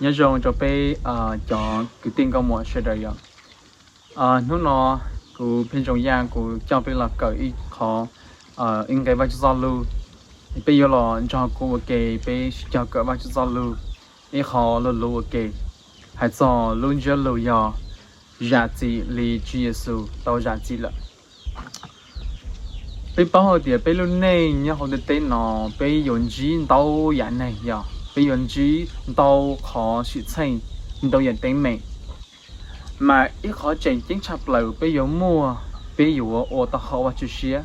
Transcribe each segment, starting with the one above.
Nyob zoo rau peb cov kwv tij nkauj muam sawv daws yom. Hnub no kuv Pheej Ntsoov Yaj kuv coj peb los kawm ib qhov, ib nqe Vajtswv txoj lus. Peb yuav los nrog kuv ua ke, peb sib cog kawm Vajtswv txoj lus ib qho luv luv ua ke, hais txog lub ntsiab lus yog zam txim li Tswv Yexus tau zam txim lawm. Peb paub hais tias peb lub neej nyob hauv ntiaj teb no, peb yuav ntsib ntau yam neeg, yog peb yuav ntsib ntau qhov xwm txheej, ntau yam teeb meem. Mas ib qhov tseem ceeb tshaj plaws peb yuav muaj, peb yuav ua tau hauv Vajtswv siab,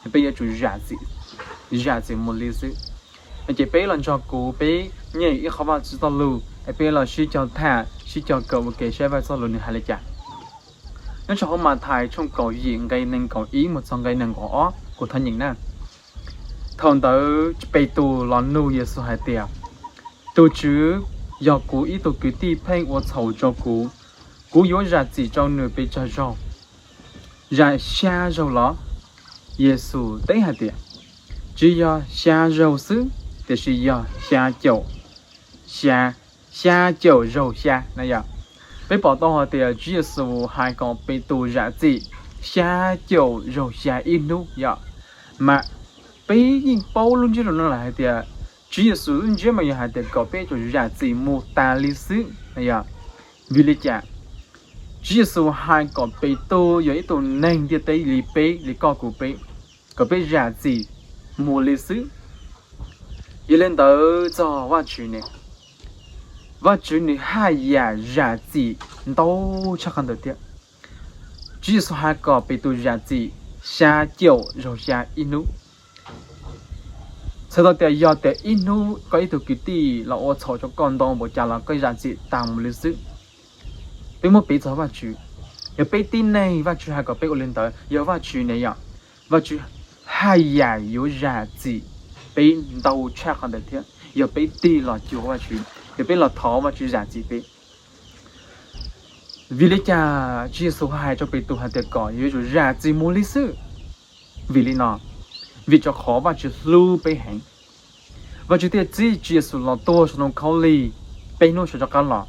peb yuav tsum zam txim mus li xwb. Ces peb los nrog kuv peb nyeem ib qhov Vajtswv txoj lus, peb los sib cog tham, sib cog kawm ua ke saib Vajtswv txoj lus nws hais li cas. Nyob rau hauv Mathais tshooj kaum yim nqe nees nkaum ib mus txog nqe nees nkaum ob, kuv thov nyeem na. Thaum ntawd Petus los nug Yexus hais tias, Tus Tswv, yog kuv ib tug kwv tij pheej ua txhaum rau kuv, kuv yuav zam txim rau nws pes tsawg zaug? Zam xya zaug los? Yexus teb hais tias, Tsis yog xya zaug xwb, tiam sis yog xya caum xya, xya caum zaug xya na yom. Peb pom tau hais tias Tswv Yexus hais kom Petus zam txim xya caum zaug xya ib hnub yom. Mas peb yeej paub lub ntsiab lus no lawm hais tias Tswv Yexus lub ntsiab mas yog hais tias kom peb tsum zam txim mus tas li xwb na yom. Vim li cas? Tswv Yexus hais kom Petus yog ib tug neeg ntiaj teb li peb, li koj kuv peb, kom peb zam txim mus li xwb. Yog li ntawd txog Vajtswv ne, Vajtswv nws haj yam zam txim ntau tshaj qhov ntawd thiab. Tswv Yexus hais kom Petus zam txim xya caum zaug xya ib hnub. Txhais tau tias yog tias ib hnub koj ib tug kwv tij los ua txhaum rau koj ntau npaum cas los koj zam txim tas mus li xwb. Peb muab piv txog Vajtswv, yog peb tib neeg Vajtswv hais kom peb ua li ntawd, yog Vajtswv ne yom, Vajtswv haj yam yuav zam txim peb ntau tshaj qhov ntawd thiab, yog peb tig los cuag Vajtswv, yog peb los thov Vajtswv zam txim peb. Vim li cas Tswv Yexus hais rau Petus hais tias kom yuav tsum zam txim mus li xwb? Vim li no, vim rau qhov Vajtswv hlub peb heev. Vajtswv thiaj txib Tswv Yexus los tuag saum ntoo khaub lig peb hnub sawv rov qab los,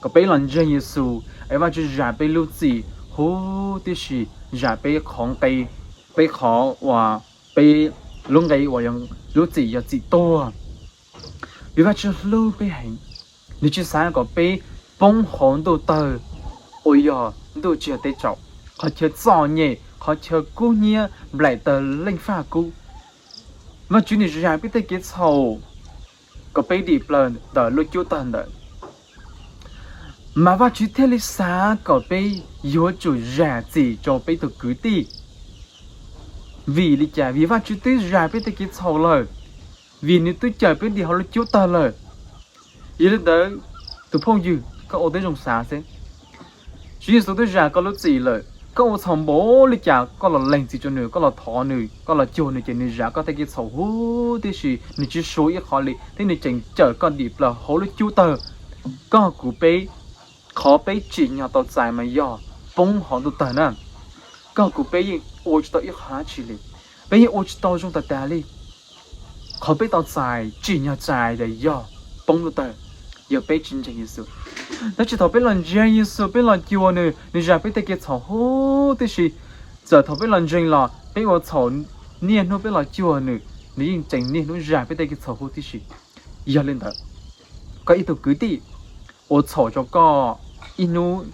kom peb los ntseeg Yexus es Vajtswv zam peb lub txim huv tib si, zam peb qhov nqe, peb qhov uas peb lub nqe uas lub txim yog txim tuag. Vim Vajtswv hlub peb heev, nws tsis xav kom peb poob hauv ntuj tawg uas yog ntuj tsis yog teb tsaus, qhov chaw txom nyem, qhov chaw kub hnyiab nplaim tawg leej faj kub. Vajtswv nws zam peb tej kev txhaum kom peb dim plaws ntawm lub cub tawg ntawd. Mas Vajtswv thiaj li xav kom peb yuav tsum zam txim rau peb tus kwv tij. Vim li cas? Vim Vajtswv twb zam peb tej kev txhaum lawm, vim nws twb cawm peb dim hauv lub cub tawg lawm. Yog li ntawd, tus phooj ywg, koj ua tib zoo xav seb, Tswv Yexus twb zam koj lub txim lawm, koj ua txhaum npaum li cas koj los lees txim rau nws, koj los thov nws, koj los cuag nws ces nws zam koj tej kev txhaum huv tib si, nws tsis suav ib qho li thiab nws tseem cawm koj dim plaws hauv lub cub tawg. Koj kuv peb, qhov peb tsim nyog tau txais mas yog poob hauv ntuj tawg na. Koj kuv peb yeej ua tsis tau ib qho dab tsi li, peb yeej ua tsis tau zoo tag tag li. Qhov peb tau txais tsim nyog txais yog poob ntuj tawg, yog peb tsis ntseeg Yexus. Tab sis thaum peb los ntseeg Yexus, peb los cuag nws, nws zam peb tej kev txhaum huv tib si. Txawm thaum peb los ntseeg los peb ua txhaum, niaj hnub peb los cuag nws, nws yeej tseem niaj hnub zam peb tej kev txhaum huv tib si. Yog li ntawd, koj ib tug kwv tij ua txhaum rau koj ib hnub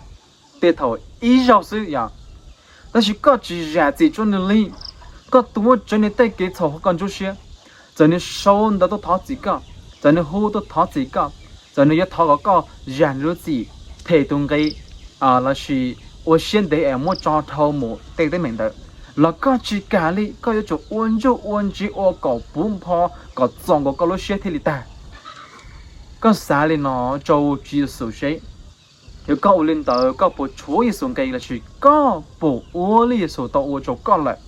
tej thaum ib zaug xwb yom, tab sis koj tsis zam txim rau nws li, koj tus muab tsawv nws tej kev txhaum hauv koj nruab siab, txawm nws sau ntawv tuaj thov txim koj, txawm nws hu tuaj thov txim koj, txawm nws yuav thov kom koj zam nws lub txim, them tus nqe lossis ua siab ntev es muab tso dhau mus tej teeb meem ntawd, los koj tsis kam li, koj yuav tsum ua ntsuj ua ntsis ua kom puv npo, kom txaus nkaus koj lub siab thiaj li tag. Koj xav li no rau Tswv Yexus seb, yog koj ua li ntawd koj puas tshuav Yexus nqe lossis koj puas ua li Yexus tau ua rau koj lawm?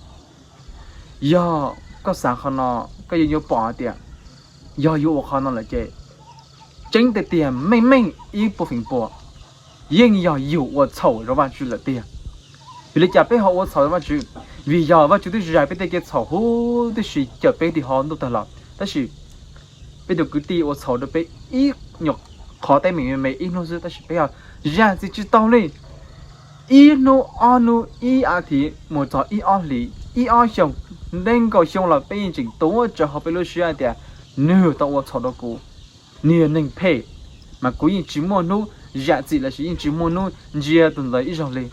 Yog koj xav qhov no, koj yeej yuav pom hais tias yog yus ua qhov no lawm ces tseeb tiag tiag meej meej ib puas feem pua yeej yog yus ua txhaum rau Vajtswv lawm tiag. Vim li cas peb ho ua txhaum rau Vajtswv? Vim yog Vajtswv twb zam peb tej kev txhaum huv tib si, cawm peb dim hauv ntuj tawg los, tab sis peb tus kwv tij ua txhaum rau peb ib nyuag Qhov teeb meem me me ib hnub xwb tab sis peb yog zam txim tsis tau li. Ib hnub ob hnub ib as thiv mus txog ib ob hlis ib ob xyoos, nees nkaum xyoo los peb yeej tseem tuav tsawv hauv peb lub siab hais tias nws tau ua txhaum rau kuv, nws yog neeg phem, mas kuv yeej tsis muaj hnub zam txim lossis yeej tsis muaj hnub ntsia tus ntawd ib zaug li.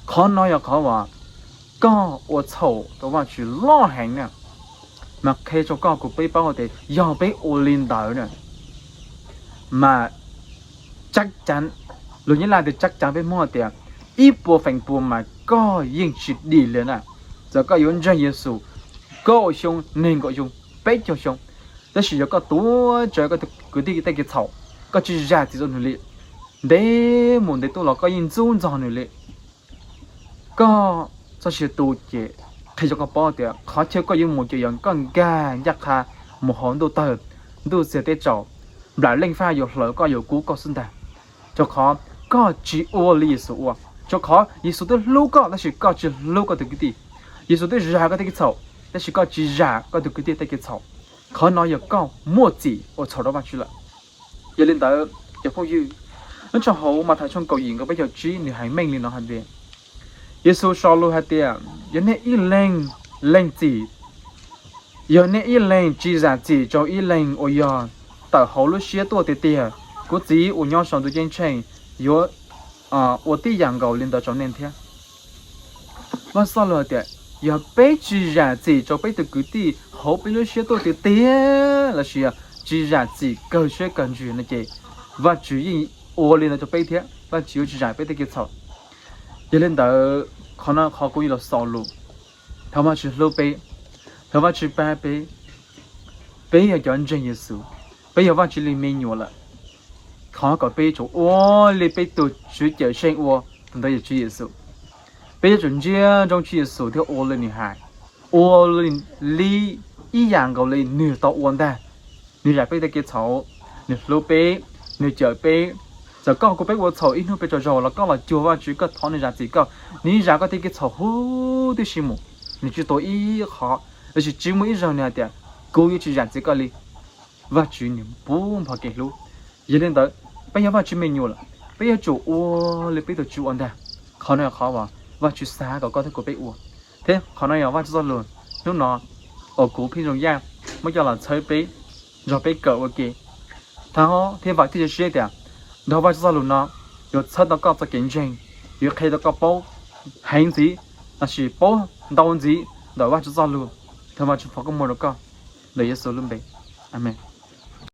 Qhov no yog qhov uas koj ua txhaum rau Vajtswv loj heev na, mas qhia rau koj kuv peb paub tias yog peb ua li ntawd na, mas chắc chắn, lus Nyab Laj tias chắc chắn, peb Hmoob tias ib puas feem pua mas koj yeej tsis dim li na. Txawm koj yuav ntseeg Yexus kaum xyoo, nees nkaum xyoo, peb caug xyoo, tab sis yog koj tuav tsawv koj tus kwv tij tej kev txhaum, koj tsis zam txim rau nws li, ntev mus ntev tuaj los koj yeej ntxub ntxog nws li. Koj txoj sia tu ces qhia rau koj paub tias qhov chaw koj yuav mus ces yog koj nkag ncaj qha mus hauv ntuj tawg, ntuj txiag teb tsaus, nplaim leej faj yuav hlawv koj yuav kub koj xwb ntag. Rau qhov koj tsis ua li Yexus ua, rau qhov Yexus twb hlub koj tab sis koj tsis hlub koj tus kwv tij. Yexus twb zam koj tej kev txhaum tab sis koj tsis zam koj tus kwv tij tej kev txhaum. Qhov no yog koj muaj txim ua txhaum rau Vajtswv lawm. Yog li ntawd cov phooj ywg, nyob rau hauv Mathais tshooj kaum yim nqe peb caug tsib nws hais meej li no hais tias, Yexus sau lus hais tias, yog nej ib leeg lees txim, yog nej ib leeg tsis zam txim rau ib leeg uas yog tawm hauv lub siab tuaj tiag tiag, kuv Txiv uas nyob saum ntuj ceeb tsheej yuav ua tib yam nkaus li ntawd rau nej thiab. Vaj Txwj Lo lus hais tias yog peb tsis zam txim rau peb tus kwv tij hauv peb lub siab tuaj tiag tiag lossis yog tsis zam txim kawg siab kawg ntsws no ces Vajtswv yeej ua li ntawd rau peb thiab, Vajtswv yuav tsis zam peb tej kev txhaum. Yog li ntawd qhov no qhov kuv yuav los xaus lus, thov Vajtswv hlub peb, thov Vajtswv pab peb. Peb yog cov ntseeg Yexus, peb yog Vajtswv li me nyuam lawm. Thov kom peb yuav tsum ua li peb tus Tswv Cawmseej ua, tus ntawd yog Tswv Yexus. Peb yuav tsum ntsia ntsoov Tswv Yexus thiab ua li nws hais, ua li ib yam nkaus li nws tau ua ntag. Nws zam peb tej kev txhaum, nws hlub peb, nws cawm peb. Txawm koj kuv peb ua txhaum ib hnub peb tsaug zog los koj los cuag Vajtswv, koj thov nws zam txim koj, nws zam koj tej kev txhaum huv tib si mus. Nws tsis tua ib qho, lossis tsis muaj ib zaug nws hais tias kuv yuav tsis zam txim koj li. Vajtswv nws puv npo kev hlub. Yog li ntawd, peb yog Vajtswv me nyuam lawm, peb yuav tsum ua li peb tus Tswv ua ntag. Qhov no yog qhov uas Vajtswv xav kom koj thiab kuv peb ua, thiab qhov no yog Vajtswv txoj lus hnub no uas kuv Pheej Zoo Yaj muab coj los txhawb peb, nrog peb kawm ua ke. Thov thiab vam thiab cia siab tias nrog Vajtswv txoj lus no yuav txhawb tau koj txoj kev ntseeg, yuav qhia tau koj paub heev ntxiv, lossis paub ntau ntxiv ntawm Vajtswv txoj lus. Thov Vajtswv foom koob hmoov rau koj ntawm Yexus lub npe. Amees.